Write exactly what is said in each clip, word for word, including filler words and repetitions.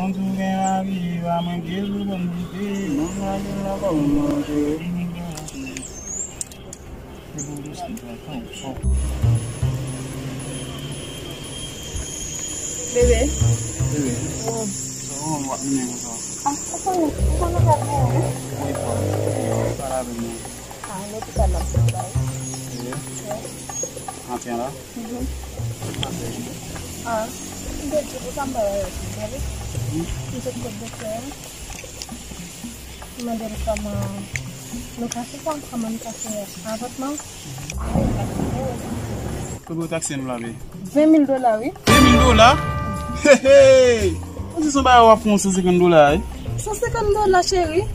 Mwen tou gen lavi, pa mwen gen pou mwen kite, mwen pa gen la pou manje. Bebe. Bebe. Oh. Sa w wap mennen konsa? Ah, ou konnen, ou konnen sa byen, wi. Wi, bò. Pale avè m non. Ah, lopital la, m ap bay. Serye? Wi. Maten la? Mhm. Maten. Ah, m te di pou sa m bay avèk ou, tande? Wi. M sot kot doktè a. M mande l kòman nou ka fè sa, kòman nou ka fè avòtman. Konbyen w takse nou la, be? Ven mil dola, wi. Ven mil dola? Hey, hey! Ou di se yon bagay w ap fè yon san senkant dola, wi. San senkant dola, cheri.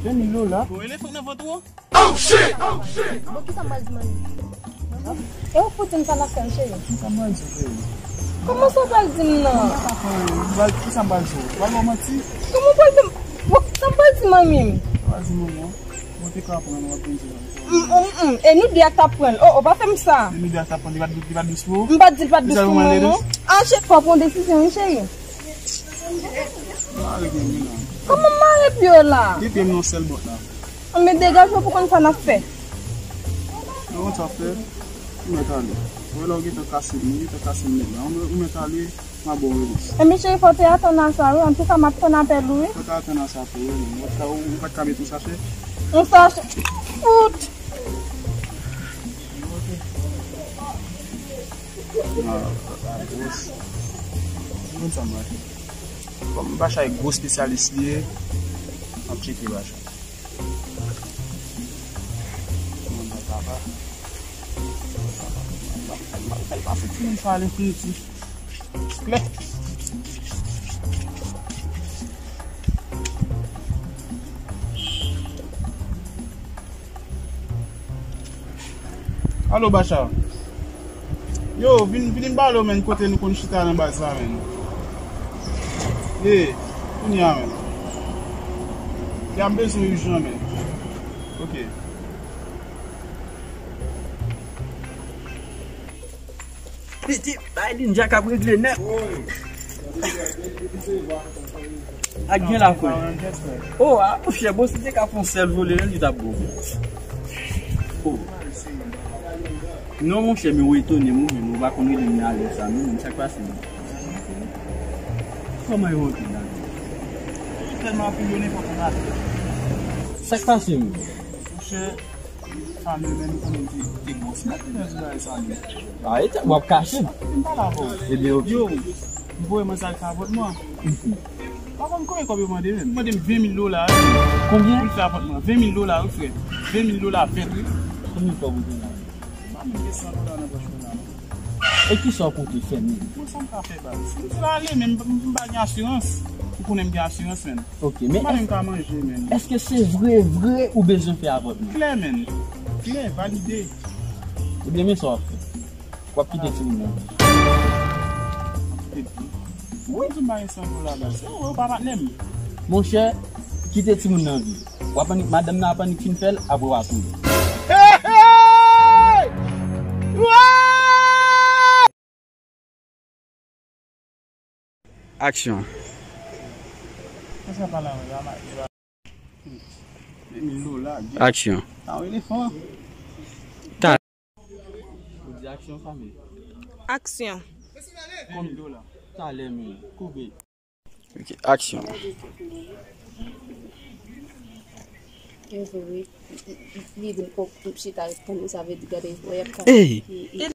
Ven mil dola? Bon, elefan nan vant ou? Oh, shit! Oh, shit! Bon, kisa m pral di manmi? E ou pou di m sa n ap fè, cheri? Kisa m pral di w, cheri? Kòman sa w pral di m nan? Kisa m pral, kisa m pral di w? Ou pral ba w manti? Kòman w pral di m? Bon, kisa m pral di manmi m? Ou pral di manmi w? Bon, te ka pran, w ap vin di manmi. Mm, mm, mm. E nou de a t ap pran. Oh, oh, pa fè m sa. E nou de a t ap pran, li pa t, li pa t dous pou ou? M pa t di l pa t dous pou mwen, non. Ah, cheri, fò w pran desizyon, wi, cheri. Mare pye m la. Kòman mare pye w la? Gen pye m nan sèl bòt la. Anben degaje w pou konn sa n ap fè. Ou konn sa w ap fè? Ou mèt ale. Ou wè la ou gentan kase m, ou gentan kase m nèt la. Ou mèt ale, m a ba w relis. Enben cheri, fò w te atann a sa, wi. Antouka, m ap tann apèl ou, wi. Fò w te atann a sa tou, wi. Ou pa t ka, ou pa t ka met yon sachè? Yon sachè? Fout! Ah, sa, sa gwos. Mwen sa m achte. Kòm Bacha e gwo espesyalis li ye, m ap tcheke Bacha. Mwen nan papa. Papa, papa, papa, papa, papa, papa, papa, papa, papa, papa, papa, klè. Alo, Bacha. Yo, vin, vin m pale w, menn, kote nou konn chita nan baz la, menn. Ye, kounye a, menn. Y ap bezwen w ijan, menn. Ok. Piti, bay Ninja k ap regle nèt. Ak gen la, frè. Oh, ah, monchè, bon, si te ka fè yon sèl vole, menm li t ap bon. Oh. Non, monchè, men ou etone m, ou menm, ou pa konn rele m nan alè sa, non, men sa k pase, menm. Kòman yo antre la? Tèlman ap piyone, fòk ou rate. Sa k pase, menm? Monchè, Fanmi menm konnen te, te gwòs mèt li nan bagay sa menm. Ah, e tèt w ap kache. M pale avè w. Ebyen, ok. Yo, m voye manzè al fè avòtman. Pa konn konbyen kòb yo mande menm. Yo mande m ven mil dola, wi. Konbyen? Pou l fè avòtman. Ven mil dola, wi, frè. Ven mil dola vèt, wi. Konbyen kòb ou gen la? Pa menm gen san dola nan pòch mwen la, non. E kisa w konte fè menm? Bon, sa m ka fè, baz? M di l ale, men m, m, m pa gen asirans. Ou konnen m gen asirans, menm. Ok, men m pa menm ka manje, menm. Èske se vre, vre ou bezwen fè avòtman? Klè, menm. Klè, valide. Ebyen, men sa w ap fè. W ap kite timoun nan. Kite timoun. Wi, di m pa gen san dola, baz. Se ou, ou pa patnè m. Monchè, kite timoun nan viv. W ap annik, madanm nan ap annik fin fè l, apre w a touye. Hey, hey! Wa! Aksyon. Sa sa pale avè l la, ma, ma. Ven mil dola, gen. Aksyon. Sa yon elefan. Ta. Ou di aksyon, fanmi. Aksyon. Ven mil dola. Talè, men. Koube. Ok, aksyon. Li vre, wi. Li vin pou chita ret tann li, sa vle di gade, wè, y ap ka. Ey!